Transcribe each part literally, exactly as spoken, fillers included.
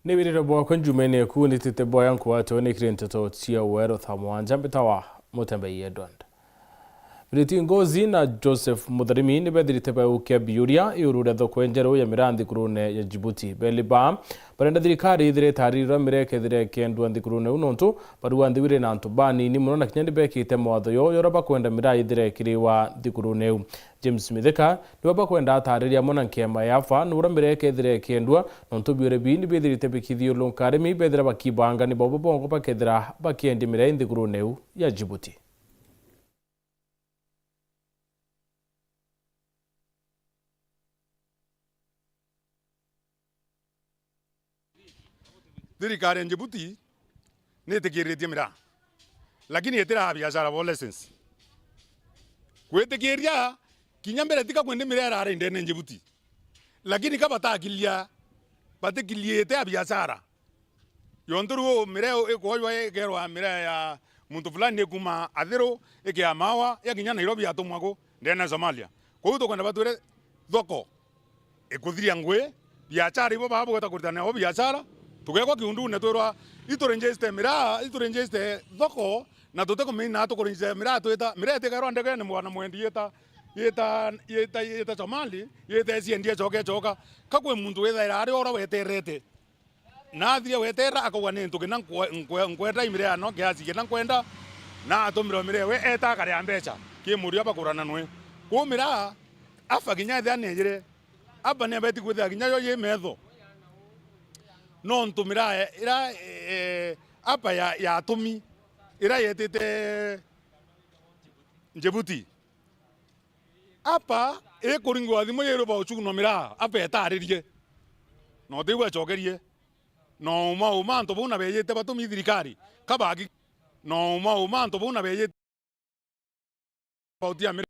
Ni wiriro bwakwa njumene ku nitite bwaya nkwato ni kiri nteto cia wero thaa mwanja mbitawa Mutembei Edward. Miriti Ngozi na Joseph Mutharimi ni bethirite baukia biuria iuru ria thoko enjeru ya miraa nthikurune ya Djibouti. Beli ba barenda thirikari ithire itaririra miraa ikethira ikiendwa nthikurune u nontu barua nthiwire na antu banini mono na kinya ni bekite mawatho yo yora bakwenda miraa ithire ikiriwa nthikurune u. James Mithika niwe bakwenda atariria amwe na nkiama ya AFA ni uria miraa ikethira ikiendwa nontu biure bii ni bithirite bikithiurunka arimi bethira bakibanga ni bo bongo bakethira bakiendi miraa nthikurune u ya Djibouti. Thirikari ya Djibouti ni itikiritie miraa, lakini itiraa biashara bo license. Gwitikiria kinya mbere tika kwendi miraa irari ndene Djibouti, lakini ka batakilia, batikiliite a biashara. Yontu riu miraa ikwojwa ikerwa miraa ya muntu fulani ikuma Athiru, ikiamawa, yakinya Nairobi yatumwa ku ndene ya Somalia. Kwou tukwenda batwire thoko ikuthiria ngui, biachara ibo baba bugeta kuritana nabo biachara, tugekwa kiundune twirwa iturinjiste miraa, iturinjiste thoko, na tutikumina tukurinjiste miraa twita, miraa itikerwa ndegene mwana mwendi yita, yita, yita, yita Somali, yita iciendia icoke icoka. Ka kwi muntu withaira ari ora weterete. Na athire wetera akauga, "Ni ntu kina nkwe-, nkwe-, nkwenda imire ano kiasi kina nkwenda," na atumirwa mire we eta akaria mbeca ki murio bakugurana nwe. Kwou miraa AFA kinya ethia ni ejire, AFA ni abeti kwithira kinya yo yi metho. Nontu miraa ira, eh, AFA ya, ya atumi, ira yetite Djibouti. AFA ikuringwa thimu yirwa bauchunwa miraa, AFA etaririe. Na utigwa ecokerie. Na uma, uma antu bau na beyite batumi thirikari. Kabagi. Na uma, uma antu bau na beyite bautia miraa.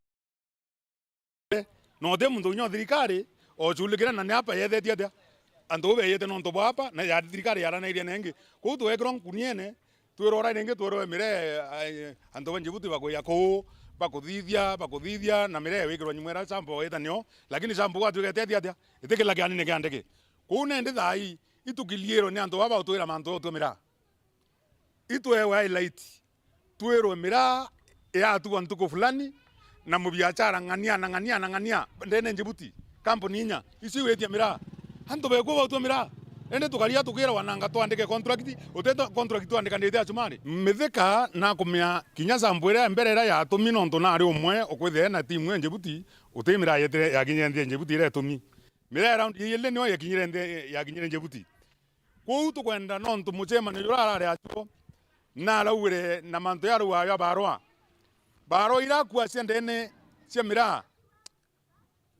Na uti muntu unya thirikari, ochulikire na ni AFA yethetie atia. Antu bau beyite nontu bwa AFA, na ya thirikari yaranairie nengi. Kwou twekirwa nkuniene, twirwe ora ringi twirwe miraa, ai, antu ba Djibouti bakuya kuu, bakuthithia, bakuthithia, na miraa wikirwa nyuma ira sample wita nio, lakini sample gwatuika itethi atia? Itikila kianine kia ndege. Kuu nendi thaa ii, itukiliirwe ni antu baba utwira mantu utwe miraa. Itwewe highlight, twirwe miraa yatua ntuku fulani, na mubiachara ng'ania na ng'ania na ng'ania ndene Djibouti, kampuni inya, icio igwitia miraa. Antu beku bautua miraa. Indi tukaria tukirwa nanga twandike contract, uteta contract twandikanite acumari. Mithika nakumia kinya sample iria mbere iria yatumi nontu nari umwe ukwithia ena timu ya Djibouti, uti miraa yetire yakinyire nthi ya Djibouti iria itumi. Miraa ya round ya ili nio yakinyire nthi, yakinyire Djibouti. Kwou tukwenda nontu mucemanio juria arari acio, na araugire na mantu ya rua ya barua. Barua irakua cia ndene cia miraa,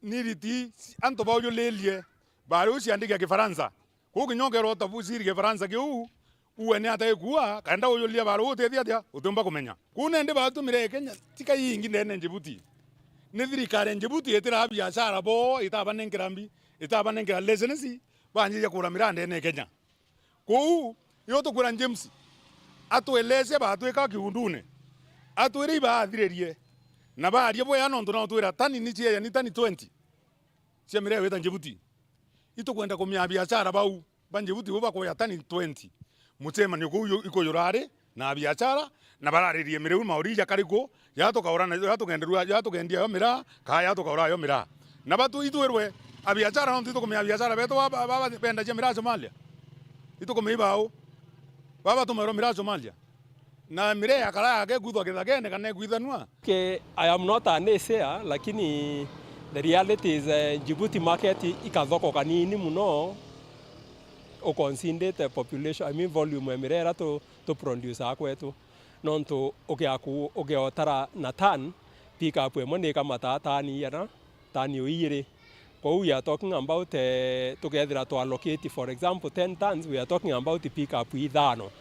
ni riti antu baujuririe barua iu ciandike Kifaransa. Kwou kinya ukerwa utabusiri Kifaransa kiu, uwe ni ategikua, kaenda ujuriria barua utethia atia, utiumba kumenya. Kwou nendi batumire Kenya, tika ingi ndene Djibouti. Ni thirikari ya Djibouti itiraa biashara bo, itabanenkera mbi, itabanenkera license, banjia kugura miraa ndene ya Kenya. Kwou, yo tukwira James, atweleze batwika kiundune. Atwire ibaathiririe. Na baaria bwea nontu no twira tani ni cieya ni tani twenty cia miraa wita Djibouti. Itukwenda kumia biashara bau ba Djibouti bo bakuya tani twenty. Mucemanio kuu yu-, ikuyura ari, na abiachara, na bararirie miriu mauri jakariku, jatukaura na, jatukenderua, jatukendia yo miraa, kaa jatukaura yo miraa. Na batu itwirwe abiachara, nontu itukumenya abiachara betu ba, ba, ba, bendagia miraa Somalia. Itukumenya ibau. Baba tumerwa miraa Somalia. Na miraa yakara yake kwithwa kithagene kana ikwithanua. Ke, I am not a naysayer, lakini the reality is, eh, Djibouti market ikathoko kanini muno. Uconsidate population, I mean volume ya miraa iria tu, tu produce kwetu. Nontu ukia ku, ukiotara na ton, pick up imwe ni ikamata tani igana, tani o igiri. Kwou we are talking about, eh, tukethira tu allocate, for example, ten tons, we are talking about pick up ithano.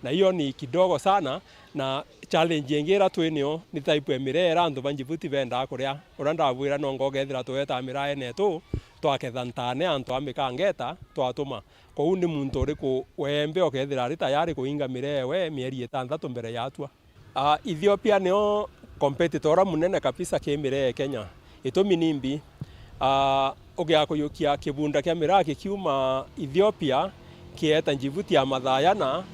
Na hiyo ni kidogo sana, na challenge ingi iria twi nio ni type ya miraa iria antu ba Djibouti bendaa kuria. Uria ndabwira no ngokethira tueta miraa yenetu, twaketha ntane antu a mikangeta, twatuma. Kwou ni muntu uriku wembe ukethira ari tayari kuinga miraa ewe mieri itanthatu mbere ya atua? Ah, Ethiopia nio competitor uria munene kabisa ki miraa ya Kenya. Itumi ni mbi, ah, ugia kuyukia kibunda kia miraa gikiuma Ethiopia, Kieta Djibouti ya mathaa yana,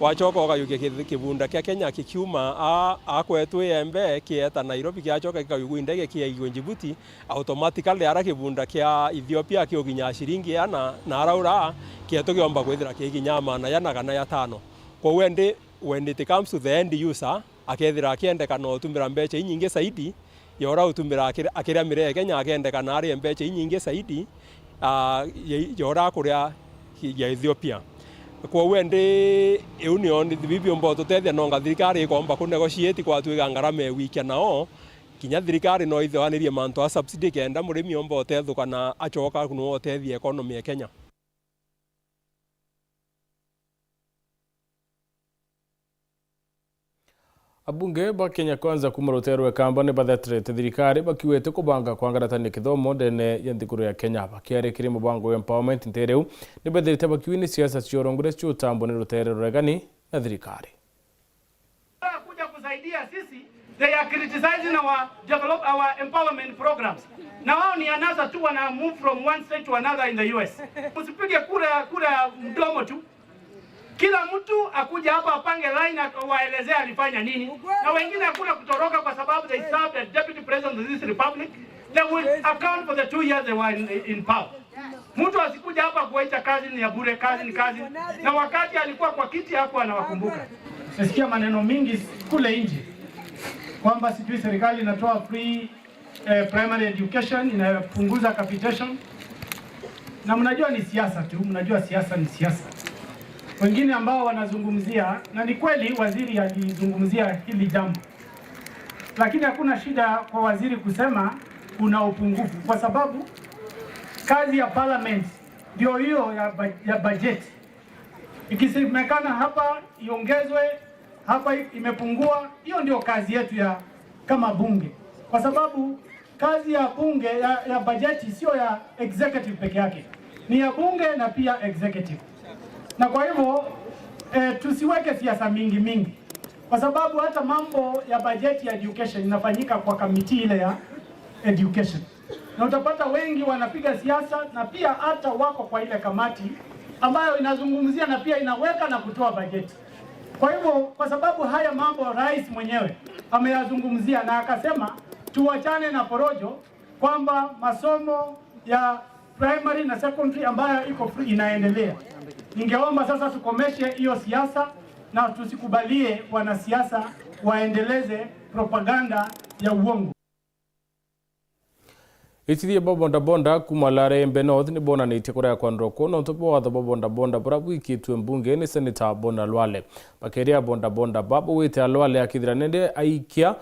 wacoka ukayukia ki-, kibunda kia Kenya kikiuma a, a kwetu Iembe, kieta Nairobi, kiacoka gikayugua indege kiaigua Djibouti, automatically ara kibunda kia Ethiopia kiukinya ciringi yana, na ara ura kietu giomba kwithira kikinya maana yana kana ya tano. Kwou endi, when it comes to the end user, akethira akiendeka no utumira mbecha inyingi zaidi, ya uria utumira akir-, akiria miraa ya Kenya, akendekana arie mbecha inyingi zaidi, ah, ya, ya uria akuria ya Ethiopia. Kwou endi, iu nio ni bibi umba ututethia, nonga thirikari ikomba ku negotiate kwatwika ngarama igwikia nao, kinya thirikari no ithianirie mantu a subsidy kenda murimi omba utethuka na acoka nwe utethia economy ya Kenya. Abunge ba Kenya Kwanza kuuma ruteere rwa Ikamba ni batheterete thirikari bakiugite kubanga kwangaratania kithomo ndene ya nthiguru ya Kenya. Bakiaria kiri mubango wa empowerment ntere iu, ni bethirite bakiuga ni siasa cia urongoria ciutambwa ni ruteere ruregani na thirikari. Kuja kusaidia sisi, they are criticizing our develop, our empowerment programs. Na wao ni anasa tu, wana move from one state to another in the U S. Msipige kura, kura ya mdomo tu. Kila mtu akuje hapa apange line, waelezee alifanya nini. Na wengine hakuna kutoroka kwa sababu they served as deputy president of this republic. They will account for the two years they were in, in power. Mtu asikuja hapa kuwaita kazi ni ya bure, kazi ni kazi. Na wakati alikuwa kwa kiti hakuwa anawakumbuka. Nasikia maneno mingi kule nje kwamba sijui serikali inatoa free eh, primary education, inapunguza capitation. Na mnajua ni siasa tu, mnajua siasa ni siasa. Wengine ambao wanazungumzia, na ni kweli waziri alizungumzia hili jambo, lakini hakuna shida kwa waziri kusema kuna upungufu, kwa sababu kazi ya parliament ndio hiyo ya ba-, ya bajeti. Ikisemekana hapa iongezwe, hapa imepungua, hiyo ndio kazi yetu ya kama bunge, kwa sababu kazi ya bunge ya, ya bajeti sio ya executive peke yake, ni ya bunge na pia executive. Na kwa hivyo eh, tusiweke siasa mingi mingi, kwa sababu hata mambo ya bajeti ya education inafanyika kwa kamiti ile ya education. Na utapata wengi wanapiga siasa na pia hata wako kwa ile kamati ambayo inazungumzia na pia inaweka na kutoa bajeti. Kwa hivyo, kwa sababu haya mambo rais mwenyewe ameyazungumzia na akasema tuachane na porojo, kwamba masomo ya primary na secondary ambayo iko free inaendelea. Ningeomba sasa tukomeshe hiyo siasa na tusikubalie wanasiasa waendeleze propaganda ya uongo. Itithia ba bodaboda kuuma Lare Embe North ni bonanitie kuria kwanirwa kwoo nontu bwa watho bwa bodaboda buria bwikitue mbunge ni Senator Bona Lwale. Bakeria bodaboda ba baugite Lwale akithira nende aikia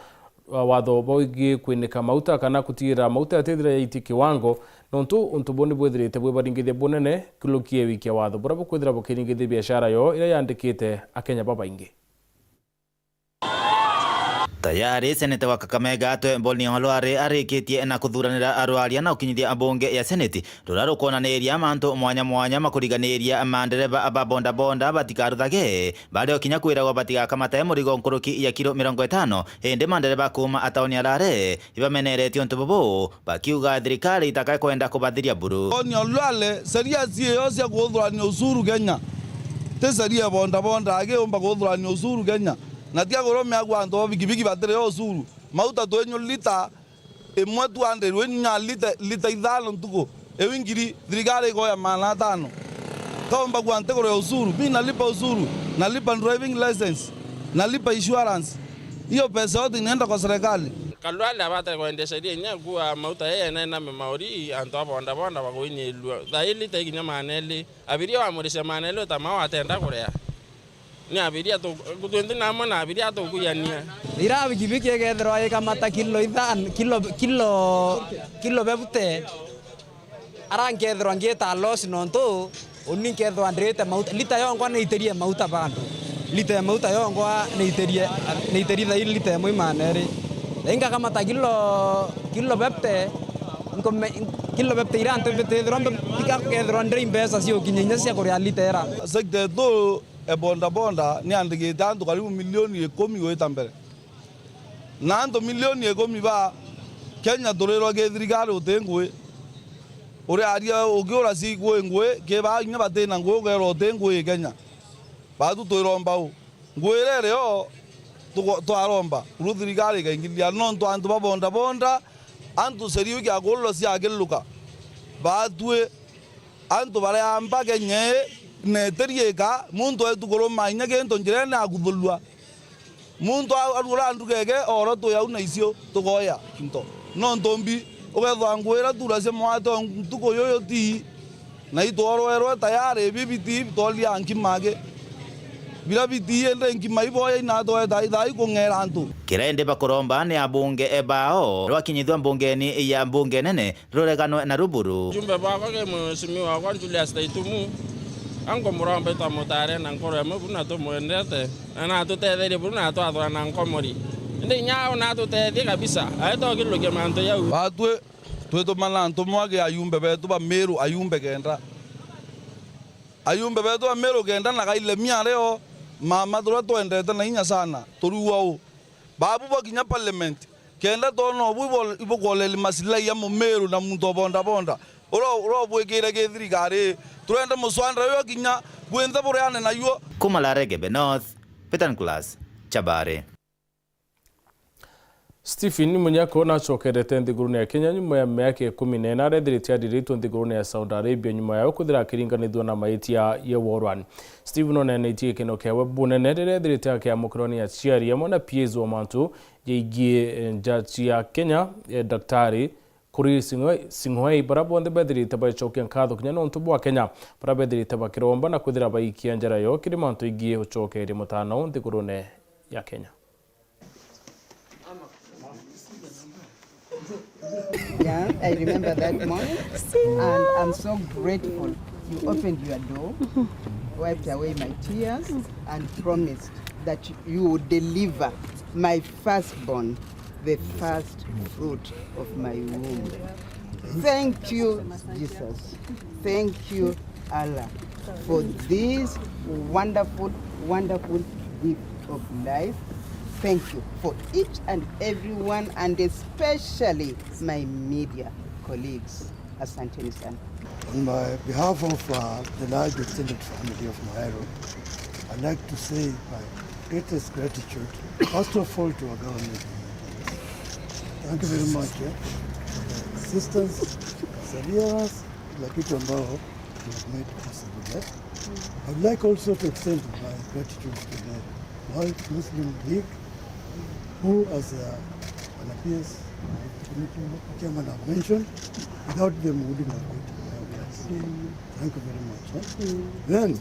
watho bwigii kwinika mauta kana kutigira mauta yatithira yaitie kiwango, nontu untu buu ni bwithirite bwi baringithia bunene kurukia wikia watho buria bukwithira bukiringithia biashara yoo iria yandikite Akenya babaingi. Tayari seneta wa Kakamega atwe Boni Olware arikitie na kuthuranira arwaria na ukinyithia abunge ya seneti ruria rukwonaniria mantu mwanya mwanya makuriganiria mandereba ba bodaboda batikaruthage, bario kinya kwiragwa batigakamate murigo nkuruki ya kiro mirongo itano, indi mandereba kuuma ataoni arare ibameneretie untu bubu, bakiuga thirikari itakae kwenda kubathiria buru. Boni Olwale, sheria ciio cia kuthurania ushuru Kenya, ti sheria ya bodaboda agiumba kuthurania ushuru Kenya, na tia kurumeagua antu ba bikibiki batiri o ushuru. Mauta twenyu lita imwe tu andiriwe inya lita, lita ithano ntuku. Iu ingiri thirikari ikoya maana atano. Kaumba kuwa ntiguru ya ushuru. Mi nalipa ushuru, nalipa driving license, nalipa insurance. Hiyo pesa yote inaenda kwa serikali. Kalwale abate kwendesha iria inya kuwa mauta yeye na iname mauri antu a bodaboda bakuinyirua. Thaa ii lita ikinya maana eli. Abiria wamurisha maana eli utamao atenda kuria. Ni abiria tu-, twinthe na amwe na abiria tukuyania. Ira bikibiki ikethirwa ikamata kilo ithan-, kilo, kilo, kilo bebute, ara nkethirwa ngita loss nontu uni nkethirwa ndirite mauta, lita yongwa niitirie mauta bandu. Lita ya mauta yongwa niitirie, niitirie thairi lita imwe imana iri. Ingakamata kilo, kilo bebute, nkome-, kilo bebute ira ntu bitithirwa mbe-, bikakethirwa ndiri mbeca cia ukinya inya cia kuria lita ira. Sector tu e bodaboda ni andikite antu karibu milioni ikumi gwita mbere. Na antu milioni ikumi ba Kenya turirwa ki thirikari uti ngui. Uriaria ukiura ciikui ngui, ki baa kinya batina ngui ukeerwa uti ngui i Kenya. Baatu twiromba u? Ngui iria irio tugo-, twaromba, uru thirikari ikaingithia, nontu antu ba bodaboda, antu ceriu ikiakururwa ciakiriruka. Baatui, antu baria amba Kenya ii, na itiriika, muntu eetu kuruma inya gintu njirene akuthurua. Muntu a-, arugura nduka eke, oro twi au na icio, tukoya into. Nontu mbi, ukethwa ngui iria tuura cia mwate o ntuku yuyu ti, na itworwerwe tayari, ibi biti bitwolile nkima aki. Biria biti indi nkima iboya inatweta ithaa ikung'era antu. Kiria indi bakuromba ni abunge bao, rwakinyithua mbungeni ya mbunge nene, rureganwe na ruburu. Jumbe bwakwa ki mheshimiwa wakwa Julius Taitumu, ankumuromba itamutare na nkoro imwe buru na tumwendete, na natutetherie buru na twathwa na nkomori. Indi inya au natutethie kabisa, ae tokirurukia mantu jau. Baatwi twitumana ntumwa ki ayumbe betu ba Miru, ayumbe kenda. Ayumbe betu ba Miru kenda na Kailemia ario, mama turia twendete na inya sana, turigwa u? Babu bakinya parliament, kenda twona ubu ibo-, ibukwoleli masilahi ya Mumiru na muntu o bodaboda, ura, ura ubwikire ki thirikari. Turenda muswanda uyu akinya bwinthe bureane nayuo. Kuma Laregebe North, Peter Nicholas, Chabari. Stephen Munyako nacokerete nthigurune ya Kenya nyuma ya miaka ikumi na ina aria ethirite athiritwe nthigurune ya Saudi Arabia nyuma ya kwithira akiringanithua na maitia ya war one. Stephen onenetie gikeno kiawe bunene riria ethirite akiamukirwa ni aciari amwe na P As wa mantu jaigie, eh, njaji ya Kenya, eh, Daktari Kuri Sing'oei, Sing'oei, baria bonthe bethirite baicokia nkatho kinya nontu bwa Kenya, baria bethirite bakiromba na kwithira baikia njara yo kiri mantu igie ucokeria mutano nthigurune ya Kenya. Yeah, I remember that morning, and I'm so grateful. You opened your door, wiped away my tears, and promised that you would deliver my firstborn, the first fruit of my womb. Thank you, Jesus. Thank you, Allah, for this wonderful, wonderful gift of life. Thank you for each and every one, and especially my media colleagues. Asanteni sana. On my behalf of, uh, the large extended family of Muheru, I'd like to say my greatest gratitude, first of all, to our government. Thank you very much, eh, for the assistance, Salias, kila kitu ambao you have made possible, eh. I would like also to extend my gratitude to the World Muslim League, who, as, uh, Bwana P S, uh, chairman have mentioned, without them we wouldn't have got to where we are today. Thank you very much, eh. Then,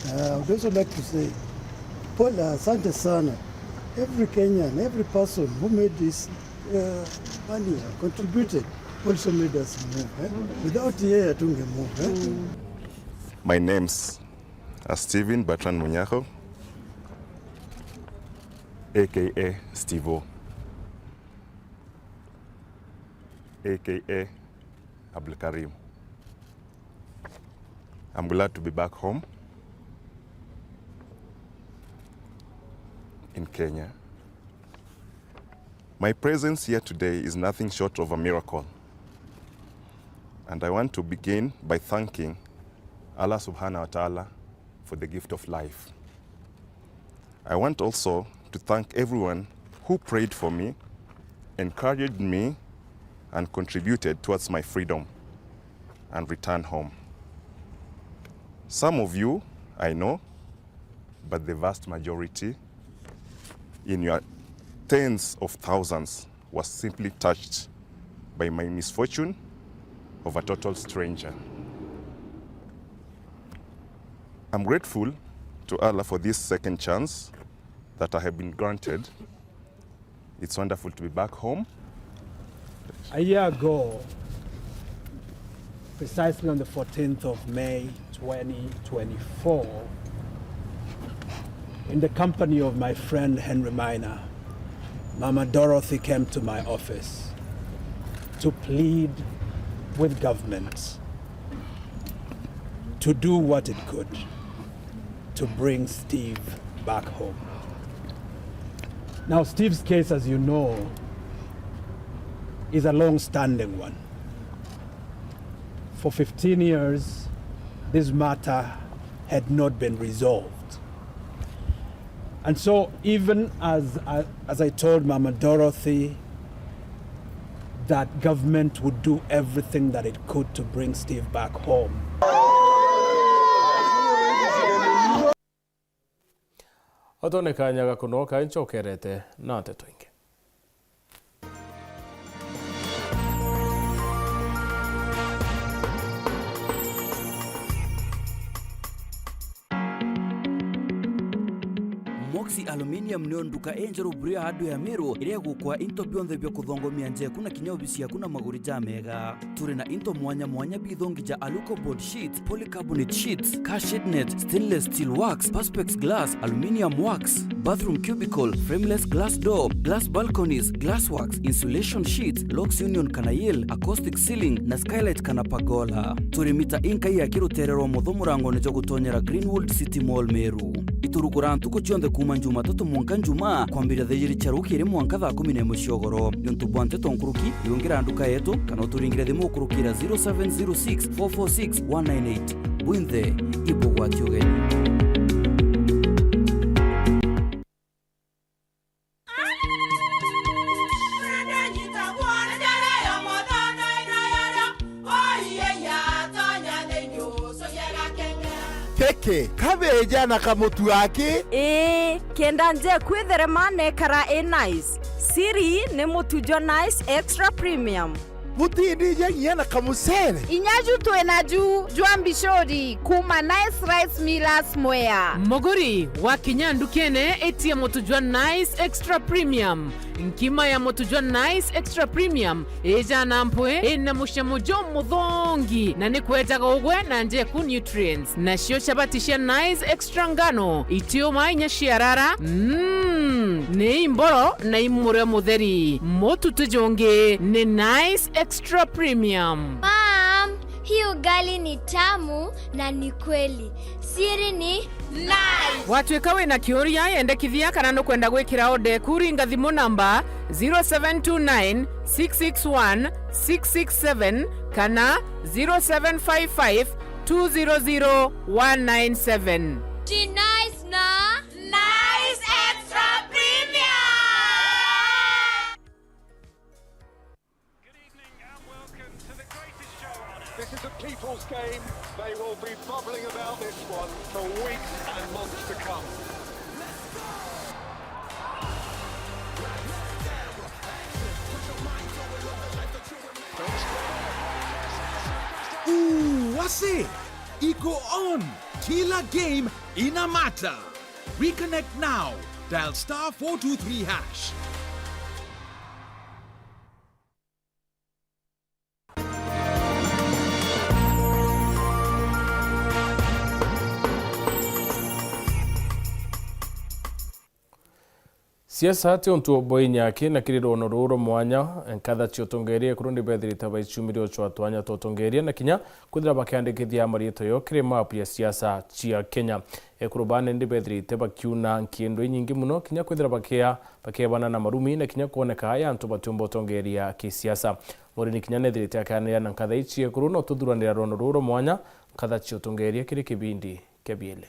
uh, I would also like to say, pole, asante sana. Every Kenyan, every person who made this, uh, money, uh, contributed, also made us move, eh. Without yeye, hatunge move, eh. My name's, uh, Stephen Bertrand Munyako, A K A Stevo, A K A Abdulkarim. I'm glad to be back home in Kenya. My presence here today is nothing short of a miracle. And I want to begin by thanking Allah Subhanahu wa Ta'ala for the gift of life. I want also to thank everyone who prayed for me, encouraged me, and contributed towards my freedom and return home. Some of you I know, but the vast majority, in your tens of thousands, was simply touched by my misfortune of a total stranger. I'm grateful to Allah for this second chance that I have been granted. It's wonderful to be back home. A year ago, precisely on the fourteenth of May twenty twenty-four, in the company of my friend Henry Maina, Mama Dorothy came to my office to plead with government to do what it could to bring Steve back home. Now, Steve's case, as you know, is a long-standing one. For fifteen years, this matter had not been resolved. And so, even as, as I told Mama Dorothy that government would do everything that it could to bring Steve back home. Otone kanya gakunoka ncokerete na nteto ingi. Moxie Aluminium nio nduka injeru buru ya hardware ya Meru iria igukwa into bionthe bia kuthongomia nja yaku na kinya obisi yaku na maguri jamega. Turi na into mwanya mwanya bithongi ja Alucobond sheets, polycarbonate sheets, car shade net, stainless steel works, perspex glass, aluminium works, bathroom cubicle, frameless glass door, glass balconies, glass works, insulation sheets, locks union kana yale, acoustic ceiling na skylight kana pergola. Turi mita inkai ya kirutere rwa mutho murangone jwa gutonyera Greenwood City Mall Meru. Iturukura ntuku cionthe kuuma Jumatatu mwanka Njumaa, kwambiria thaa ijiri cia rukiri mwanka thaa kumi na imwe cia ugoro. Niuntu bwa nteto nkuruki, riungira nduka yetu, kana uturingire thimu ukurukira zero seven zero six four four six one nine eight. Bwinthe, ibugwati ugeni. Keke, kabeja na kamutu aki? Ii, kenda nje kwitherema nekara i nice. Siri ni mutu jwa Nice Extra Premium. Butindija nginya na kamucere? Inya ju twi na ju jwa mbicuri kuuma Nice Rice Millers Mwea. Muguri, wakinya ndukene, itia mutu jwa Nice Extra Premium. Nkima ya mutu jwa Nice Extra Premium ijana mpwi, ina mucamo jumuthongi, na ni kwejaga ugwe na njeku nutrients. Nacio chabati cia Nice Extra ngano, itiuma inya ciarara, mm, ni imboro na imurio mutheri. Mutu ti jungi, ni Nice Extra Premium. Mom, hii ugali ni tamu na ni kweli. Siri ni Nice. Watwika wina kiuria, yendekithia kana nukwenda gwikira order eku, ringa thimu namba zero seven two nine six six one six six seven kana zero seven five five two zero zero one nine seven. Ji Nice na Nice Extra Premium. Good evening and welcome to the greatest show on earth. This is a people's game. They will be bubbling about this one for weeks and months to come. Ooh, wase! Iko on! Kila game ina matter! Reconnect now. Dial star four two three hash. Siasa ti untu bwa inya aki, na kiri rwono ruu rwa mwanya, nkatha cia utongeeria ekuru ni bethirite baiciumiria ucwa twanya twa utongeeria na kinya kwithira bakiandikithia mariitwa yoo kiri mapu ya siasa cia Kenya. Ekuru baa ni bethirite bakiuna nkindo inyingi mono, kinya kwithira bakia-, bakiebana na marumi na kinya kwoneka aya antu batiumba utongeeria kisiasa. Murini kinya nethirite akianira na nkatha ici ekuru, no tuthuranira rwono ruu rwa mwanya, nkatha cia utongeeria kiri kibindi kia bieli.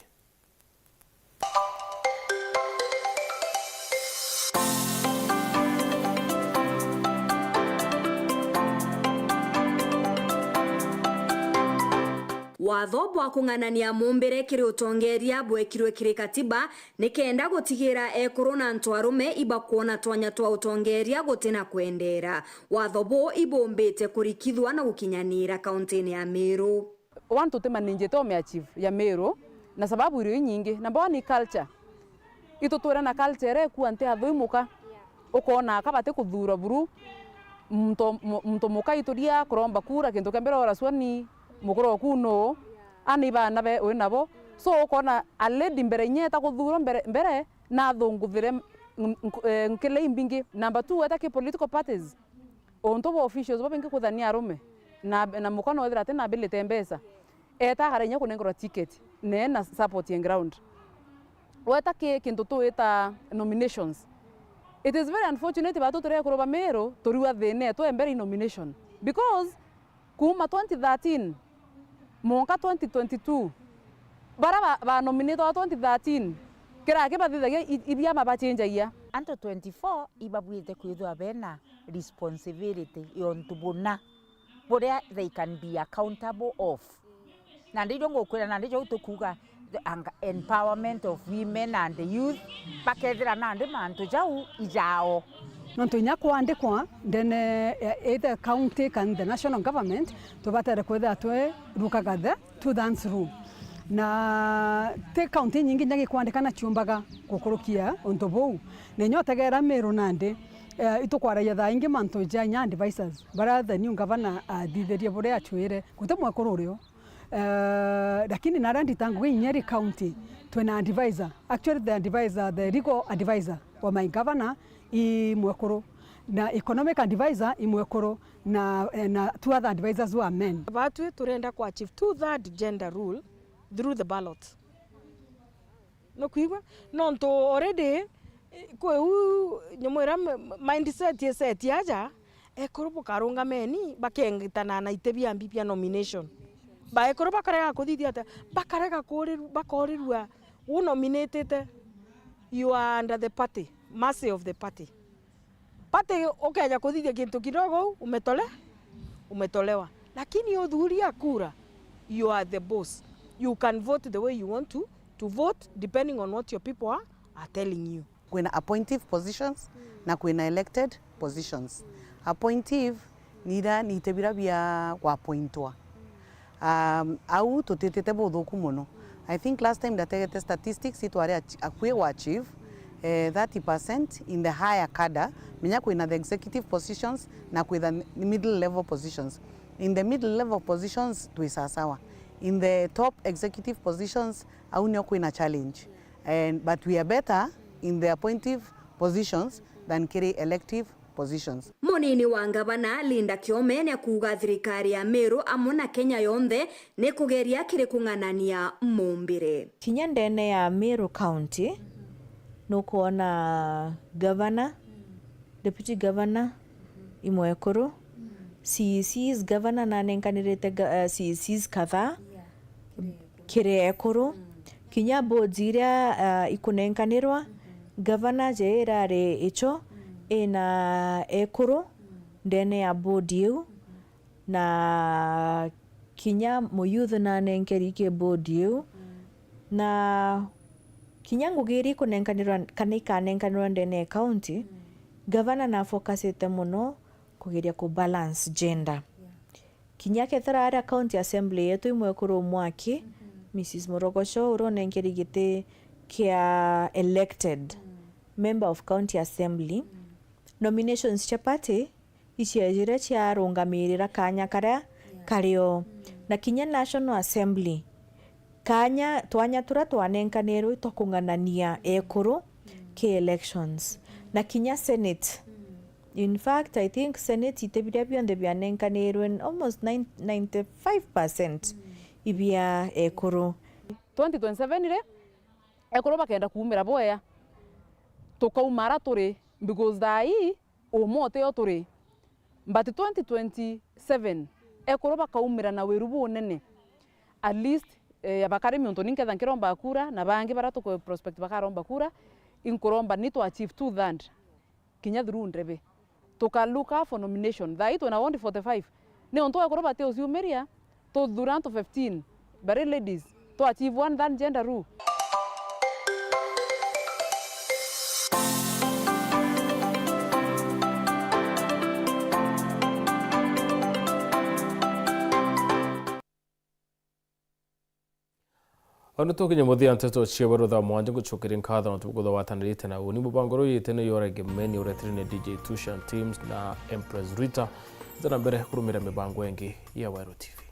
Watho bwa kung'anania mumbire kiri utongeeria bwekirwe kiri katiba nikenda gutigira ekuru na antu arume ibakwona twanya twa utongeeria gutina kwendeera. Watho buu ibumbite kurikithwa na gukinyaniira kauntine ya Meru. One, tutimanijite umeachieve ya Meru, na sababu irio inyingi. Number one ni culture. Itutwire na culture iria ikua nti athui muka. Ukona aka bati kuthuurwa buru. Muntu, mu-, muntu muka ituria kuromba kura, kintu kia mbere uracua ni mukuru oku nuu, ana ibaana be wi nabo. So ukona a lady mbere inya eta kuthuurwa mbere, mbere nathunguthire n-, n-, eh, nkile imbingi. Number two, weta ki political parties. Untu bwa officials babingi kwithira ni arume, na, na muka no ethira ati na ability mbeca, eta akara inya kunengerwa ticket, ne na support ya ground. Weta ki kintu twita nominations. It is very unfortunate, batu turi ekuru ba Meru, turiwa thina etu e mbere i nomination. Because kuuma twenty thirteen, Mwanka twenty twenty-two, bara ba, ba nominate wa twenty thirteen, kiraki bathithagia i, i biama bachenjagia. Antu twenty-four ibabuite kwithirwa bena responsibility yontu buna buria they can be accountable of. Nandi ijo ngukwira, nandi ijo tukuuga the anga-, empowerment of women and the youth, bakethira nandi mantu jau ijao. Nontu inya kwandikwa ndene ya either county kana the national government, tubatere kwithira twi rukaga the two thirds rule. Na ti county inyingi inya gikwandikana ciumbaga gukurukia untu buu. Na inya utegera Meru nandi, eh, itukwaragia thaa ingi mantu ja inya advisors, baria the new governor athithirie buria acwire. Guti mwekuru urio. Eh, lakini naria ndita ngugi inya ri county, twina advisor. Actually, the advisor, the legal advisor wa my governor i mwekuru. Na economic advisor i mwekuru. Na, eh, na two other advisors who are men. Batwi turenda ku achieve two third gender rule through the ballot. Nukwigua? Nontu already, eh, kwi u nyamu iria m-, mindset i set aja, ekuru bukarungameni, bakengitana na iti biambi bia nomination. Baekuru bakarega kuthithia atia? Bakarega kuriru-, bakorirua, u nominatite, you are under the party, mercy of the party. Party ukeja kuthithia kintu kidogo u, umetole-, umetolewa. Lakini uthuria kura, you are the boss. You can vote the way you want to, to vote depending on what your people are, are telling you. Kwina appointive positions na kwina elected positions. Appointive ni ira, ni ite bira bia gwapointwa. Um, au tutitite buthuku mono. I think last time ndategete statistics, itwari ach-, akui gwa achieve, eh, thirty percent in the higher cadre, menya kwina the executive positions na kwitha ni middle level positions. In the middle level positions twi sasawa. In the top executive positions, au nio kwina challenge. And, but we are better in the appointive positions than kiri elective positions. Munini wa ngavana Linda Kiome niakuuga thirikari ya Meru amwe na Kenya yonthe ni kugeria kiri kung'anania mumbire. Kinya ndene ya Meru County, nukwona governor, deputy governor, imwekuru, C E Cs, governor nanenkanirite ga-, eh, C E Cs kadhaa. Kiri ekuru. Kinya boards iria, ah, ikunenkanirwa, gavana je irari icho ina ekuru ndene ya board iu, na kinya muyouth nanenkeri ki board iu, na kinya ngugi iria ikunenkanirwa kana ikanenkanirwa ndene ya county, gavana nafocusite mono kugeria ku balance gender. Kinya kethira aria county assembly yetu imwekuru mwaki, Missus Morogocho, uria unenkeri giti kia elected member of county assembly, nominations cia party iciejire ciarungamirira kanya karia kario. Na kinya national assembly, kanya, twanya turia twanenkanirwe twa kung'anania ekuru ki elections. Na kinya senate, in fact, I think senate ite biria bionthe bianenkanirwe, almost nine, ninety-five percent ibia ekuru. Twenty twenty-seven ri, ekuru bakenda kuumira bwea, tukauma ara turi, because thaa ii umwe utio turi. But twenty twenty-seven, ekuru bakaumira na wiru bunene. At least, eh, ya bakari miuntu ni nketha nkiromba kura, na bangi baria tuku prospect bakaromba kura, inkuromba ni to achieve two third. Kinya through ndebe. Tuka look out for nomination. Thaa ii twina ward forty-five. Ni untu ekuru bati uciumiria, tuthura antu fifteen, bari ladies, to achieve one third gender rule. Onu tukinye muthia nteto cia weru thaa mwanja, ngucokeria nkatho nontu bwa kwithirwa watanirite na uni. Mubango uyu yite ni Yore Gemeni uretire ni D J Tusha and Teams na Empress Rita. Nza na mbere kurumira mibango ingi ya Weru T V.